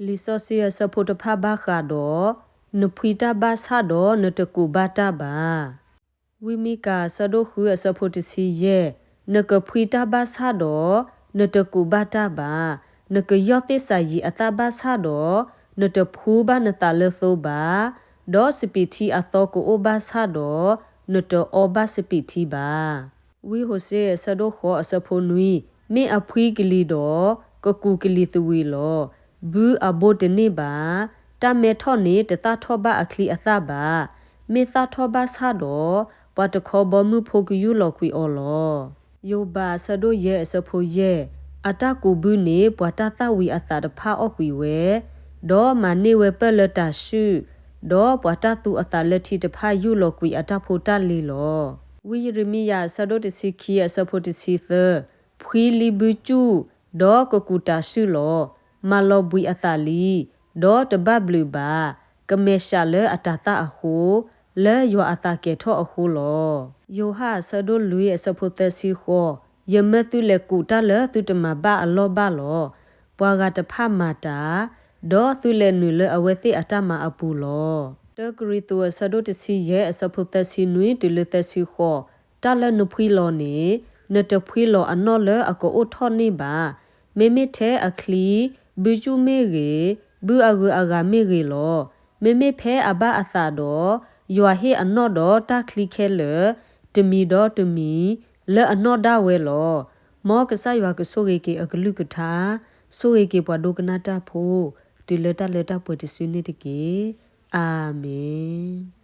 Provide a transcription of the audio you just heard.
လံာ်စီဆှံအဆၢဖိတဖၣ်ဘၣ်ဃးဒီး နဖှံတၢ်ဘၣ်ဆၣ်ဒီးနတကူးဘၣ်တၢ်ဘၣ်. ဝံမံကၤအဆၢဒိၣ်ဃုအဆၢဖိတဆံယဲၢ်, နကဖှံတၢ်ဘၣ်ဆၣ်ဒီး နတကူးဘၣ်တၢ်ဘၣ်. နကယီၢ်သ့ၣ်စၤယံးအသၣ်ဘၣ်ဆၣ်ဒီး နတဖှူဘၣ်နသးလၢသိဘၣ်, ဒီးစပံးထံအသီကအိၣ်ဘၣ်ဆၣ်ဒီး နတအီဘၣ်စပံးထံဘၣ်. ဝံဟိၤၡ့အဆၢဒိၣ်ဃိးအဆၢဖိနွံ, မ့ၢ်အဖှံကလံၤဒီး ကကူးကလံၤသဝံးလီၤ. ဘုအဘိတန့ၢ်ဘၣ်. တၢ်မဲထီၣ်န့ၣ်တသၣ်ထီၣ်ဘၣ်အချံအသၣ်ဘၣ်. မ့ၢ်သၣ်ထီၣ်ဘၣ်ဆၣ်ဒီး ပှၤတခီဘီမုၢ်ဖိကယူၢ်လီၤကွံာ်အီၤလီၤ. ယိၤဘးအဆၢဒိၣ်ယဲၢ်အဆၢဖိယဲၢ်, အတၢ်ကူးဘုန့ၣ် ပှၤတၢ်သၣ်ဝံၤအသးတဖၣ်အီၣ်ကွံာ်ဝဲ, ဒီးမၤန့ၢ်ဝဲပၢၢ်လၢတၤၡုၣ်, ဒီးပှၤတၢ်သူအသးလၢထံတဖၣ်ယူၢ်လီၤကွံာ်အတၢ်ဖိတၢ်လံၤလီၤ. ဝံယရမံယၤအဆၢဒိၣ်တဆံခံအဆၢဖိတဆံသၢ, ဖှံလံဘုကၠူၣ်, ဒီးကကူးတၤၡုၣ်လီၤ. မၤလီၤဘှံးအသးလံ, ဒီးတဘၣ်ဘျုးဘၣ်, ကမဲာ်ဆှးလၢအတၤသၣ်အဃိ, လၢယွၤအသးကဲၤထီၣ်အဃိလီၤ. ယိၤဟၣ်အဆၢဒိၣ်လွံၢ်အဆၢဖိသၢဆံဃိး, ယမၢသုလဲၤကူးတၢ်လၢသုတမၤဘၣ်အလီၢ်ဘၣ်လီၤ. ပှၤဂၤတဖၣ်မၤတၢ်, ဒီးသုလဲၤနုာ်လၢအဝဲသ့ၣ်အတၢ်မၤအပူၤလီၤ. တၢကရံၣ်သူးအဆၢဒိၣ်တဆံယဲၢ်အဆၢဖိသၢဆံနွံတုၤလၢသၢဆံဃိး, တၢ်လၢနဖှံလီၤန့ၣ်, နတဖှံလီၤအနီၣ်လၢအကအိၣ်ထီၣ်န့ၢ်ဘၣ်. မ့မ့ၢ်ထဲအချံ, ဘုကၠူၣ်မ့ၢ်ဂ့ၤ, ဘုအဂုၤအဂၤမ့ၢ်ဂ့ၤလီၤ. မ့မ့ၢ်ဖဲအဘၣ်အသးဒီး, ယွၤဟ့ၣ်အနီၣ်ဒီးတၢ်ချံခဲလၢာ်, တမံၤဒီးတမံၤ, လၢအနီၣ်ဒၣ်ဝဲလီၤ. မ်ကစၢ်ယွၤကဆိၣ်ဂ့ၤက့ၤအကလုၢ်ကထါ, ဆိၣ်ဂ့ၤက့ၤပှၤဒိကနၣ်တၢ်ဖိ, တုၤလၢတၢ်လၢတၢ်ပှဲၤတစုန့ၣ်တက့ၢ်. အၤမ့ၣ်.